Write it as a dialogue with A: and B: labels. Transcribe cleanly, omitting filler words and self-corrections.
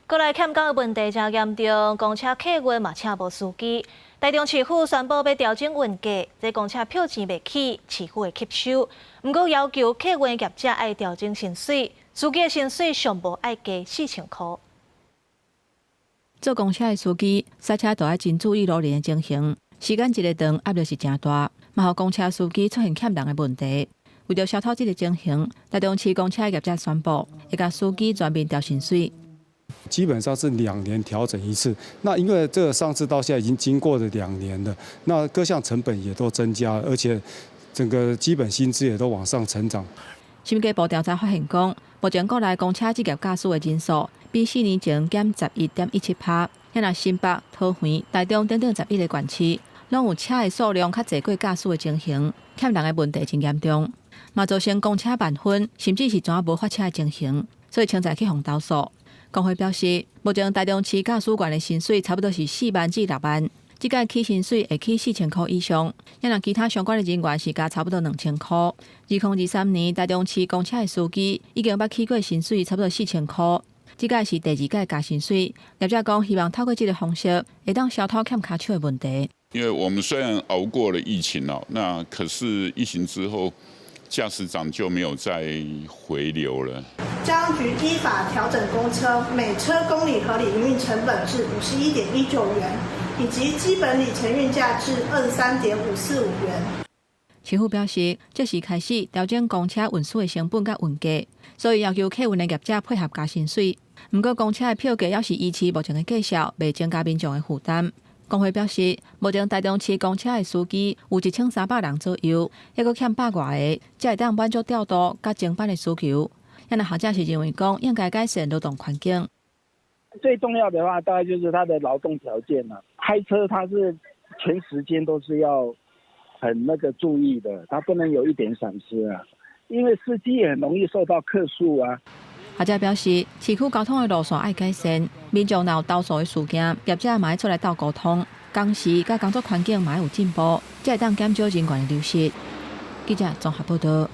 A: 閣來欠工的問題誠嚴重，公車客運嘛請無司機。台中市府宣布欲調整運價，這公車票錢袂起，市府會吸收。毋過要求客運業者愛調整薪水，司機的薪水上無愛加4000箍。
B: 做公車的司機，駛車都愛真注意路面的情形，時間一个長，壓力是誠大，嘛予公車司機出現欠人的問題。為著消除這个情形，台中市公車業者宣布，會共司機全面調薪水。
C: 基本上是2年調整一次，那因為這個上次到現在已經經過了2年了，那各項成本也都增加，而且整個基本薪資也都往上成長。
B: 審計部調查發現講，目前國內公車職業駕駛的人數比4年前減11.17%，若新北、桃園、台中等等11個縣市，攏有車的數量較濟過駕駛的情形，欠人的問題真嚴重，嘛造成公車慢分，甚至是全無發車的情形，所以清才去予投訴。工會表示，目前台中市駕駛員的薪水差不多是4萬至6萬，這屆起薪水會起4000箍以上。若其他相關的人員是加差不多2000箍。2023年台中市公車的司機已經捌起過薪水差不多四千箍，這屆是第二屆加薪水。業者講希望透過這个方式，會當消除欠跤手的問題。
D: 因為我們雖然熬過了疫情哦，那可是疫情之後，駕駛長就沒有再回流了。
E: 交通局依法調整公車每車公里合理營運成本至51.19元，以及基本里程運價至23.545元。
B: 市府表示，這時開始調整公車運輸的成本佮運價，所以要求客運的業者配合加薪水。毋過公車的票價猶是維持目前的價數，袂增加民眾的負擔。工會表示，目前台中市公車的司機有1300人左右，猶閣欠百外个，才會當滿足調度佮增班的需求。若學者是認為講，應該改善勞動環境。
F: 最重要的話，大概就是他的勞動條件啦。開車他是全時間都是要很那個注意的，他不能有一點閃失啊。因為司機也很容易受到客訴啊。
B: 學者表示，市區交通的路線愛改善，民眾若有投訴的事件，業者嘛愛出來鬥溝通，工時佮工作環境嘛愛有進步，才會當減少人員的流失。記者綜合報道。